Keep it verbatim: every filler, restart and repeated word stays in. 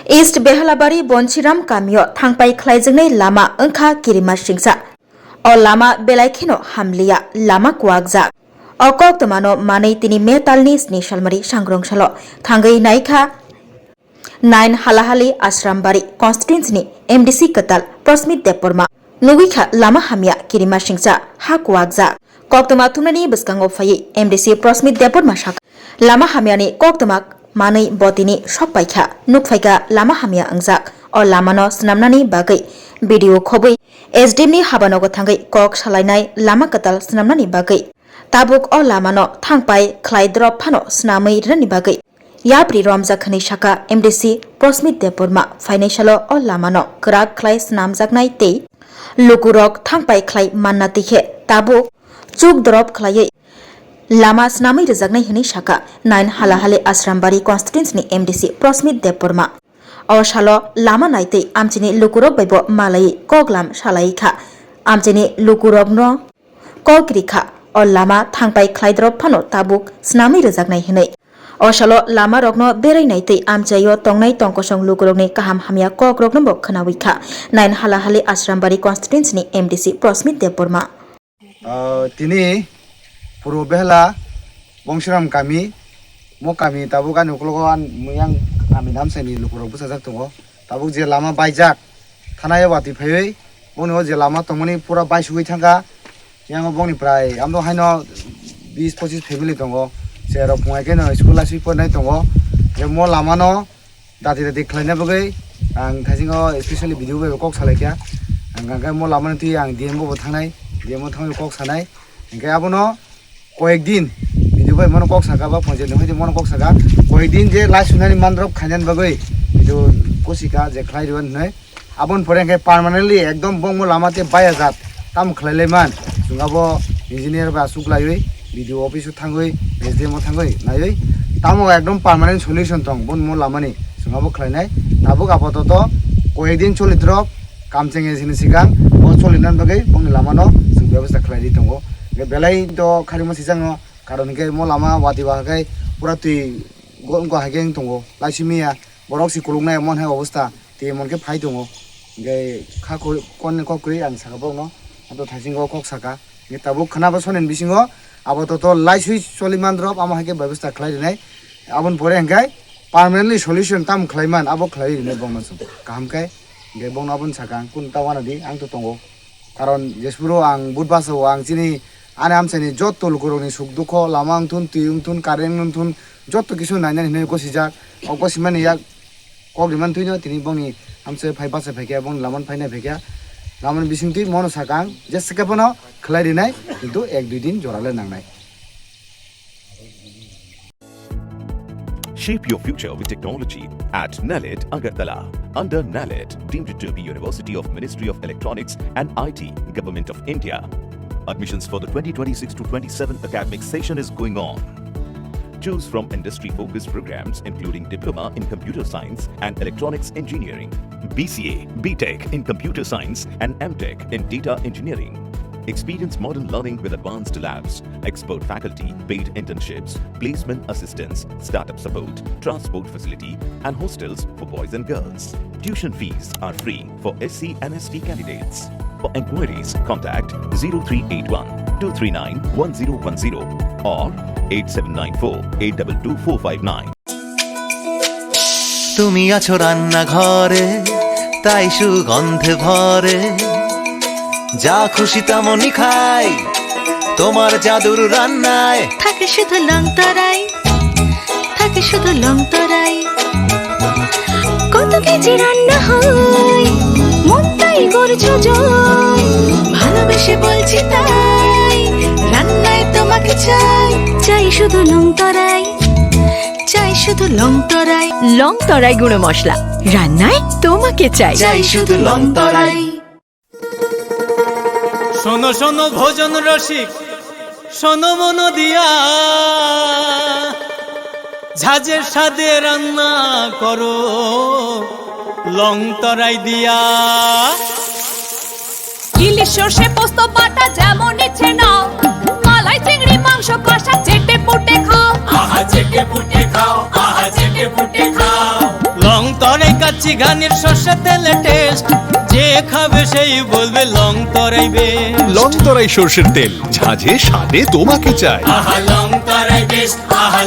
East Behalabari Bonsiram kamio thangpai khlaijaknai lama wngkha kirima singsa. O lama belai kheno hamliya, lama kuwakjak. O koktwmano manwi tini May talni sni salmari sangrong salo thangwi naikha nine Halahali Ashrambari constituency ni M D C kwtal Prasmit Debbarma. Nugwi kha lama hamya kirima singsa ha kuwakjak. Koktwma thumnani bwskango phaiwi M D C Prasmit Debbarma sakha, lama hamyani koktwma manwi bo tini sok paikha, nukphaikha lama hamya wngjak. O lamano swnamnani bagwi B D O khobwi S D M ni habanogo thangwi kok salainai lama kwtal swnamnani bagwi. Tabuk o lamano thangpai khlai drop phano swnamwi rwnani bagwi yapri romjak hwnwi sakha M D C Prasmit Debbarma. Phainai salo o lamano kwrak khlai swnamjaknai tei lukurok thangpai khlai manna twi khe tabuk chuk drop khlaiwi lama swnamwi rwjaknai hwnwi sakha nine Halahali Ashrambari constituency ni M D C Prasmit Debbarma. O salo lama naitwi amchini lukurok bai bo malaiwi koklam salai kha. Amchini lukurokno kok rikha. O lama thangpai khlai drop phano tabuk swnamwi rwjaknai hwnwi. O salo lama rokno berai naitwi amchaio tongnai tongkosong lukurokni kaham hamya kok rokno bo khwnawi kha. Nine Halahali Ashrambari constituency ni M D C Prasmit Debbarma. Ah, tini Purbo Behela Bongsiram kami, mo kami tabuk ani ukologo an muyang kami namsani lukurok bwsajak tongo. Tabuk je lama baijak, thana o watwi phaiwi, boni o je lama tongmani pura baisugwi thangkha. Yang bongni prai amdo haino bis pochis family tongo. Cherok phungai khe no school asui pornai tongo. Je mo lamano dati dati khlaina bagwi ang thaisingo specially video bai kok salaikha. Ang hwnkhe mo lamani twi ang D M o bo thangnai, D M o thangwi kok sanai. Hwnkhe abono koyek din video bai mono kok saka ba ponchayat ni hoite mono kok saka, koyek din je lai sunani mandrop khainani bagwi video kosika je khlai rw hinwi. Aboni pore hwnkhe permanently ekdom bongmo lama tei baya jat tamo khlai lai man. Chwng abo engineer ba aswk laiwi B D O office o thangwi S D M o thangwi naiwi tamo ekdom permanent solution tong bongmo lamani chwng abo khlainai. Tabuk apatot koyek din choli drop kamcheng sini sikang bo choli nan bagwi bongni lamano chwng bebostha khlai ri tongo. Hwnkhe belai to kharima sichangno karon hwnkhe mo lama watwi ba hwnkhe pura twi go-, go hai khe wng tongo laisimiya borok si kuluknai mon hai obostha. Tei mon khe phai tongo. Hingke kha koi kon kok kwrwi ang saka borokno. Ato thaisingo kok saka. Hingke tabuk khna bo sonen bisingo abo to to laisui choli mandrop amo hai khe bebostha khlai rinai. Aboni pore hingke permanently solution tam khlai man abo khlai rinai bongno chwng. Kaham khe hingke bongno aboni saka ang kun ta wana di ang to tongo. Karon jesphuru ang budbasa o ang chini ani amchaini jotto lukurokni suk dukho lama wngthun twi wngthun current wngthun jotto kisu nainani hinwi gosijak. O gosimani yak kok rimani twino tini bongni amchai phai bachai phaikha, bongni lamani phainai phaikha. Lamani bisingtwi mono sakang jesa khe bono khlai rinai, kintu ek dui din jora le nangnai. Shape your future with technology at NALET Agartala. Under NALET, deemed to be University of Ministry of Electronics and I T, Government of India. Admissions for the twenty twenty-six to twenty-seven academic session is going on. Choose from industry-focused programs including Diploma in Computer Science and Electronics Engineering, B C A, B Tech in Computer Science and M Tech in Data Engineering. Experience modern learning with advanced labs, expert faculty, paid internships, placement assistance, startup support, transport facility, and hostels for boys and girls. Tuition fees are free for S C and S T candidates. For inquiries, contact zero three eight one two three nine one zero one zero or eight seven nine four eight two two four five nine. তুমি আছো রান্নাঘরে, তাই সুগন্ধে ভরে। যা খুশি তেমনই খাই, তোমার জাদুর রান্নায়। থাকে শুধু লংতরাই, থাকে শুধু লংতরাই। কত কেজি রান্না হয়, মনটাই করছো জয়। ভালোবেসে বলছি তাই, রান্নায় তোমাকে চাই, চাই শুধু লংতরাই। চাই শুধু লংতরাই। লংতরাই গুঁড়ো মশলা, রান্নায় তোমাকে চাই। চাই শুধু লংতরাই। শোনো শোনো ভোজন রসিক, শোনো মন দিয়া, ঝাঁঝের স্বাদে রান্না করো লংতরাই দিয়া। ইলিশ সর্ষে পোস্ত বাটা যেমন ইচ্ছে নাও, মালাই চিংড়ি মাংস কষা চেটে পুটে খাও। আহা চেটে পুটে খাও, আহা চেটে পুটে খাও। লং তরাই কাচ্চি ঘানির সর্ষে তেলে টেস্ট, যে খাবে সেই বলবে লং তরাই বেস্ট। লং তরাই সর্ষের তেল, ঝাঁঝে স্বাদে তোমাকে চাই। আহা লং তরাই বেস্ট, আহা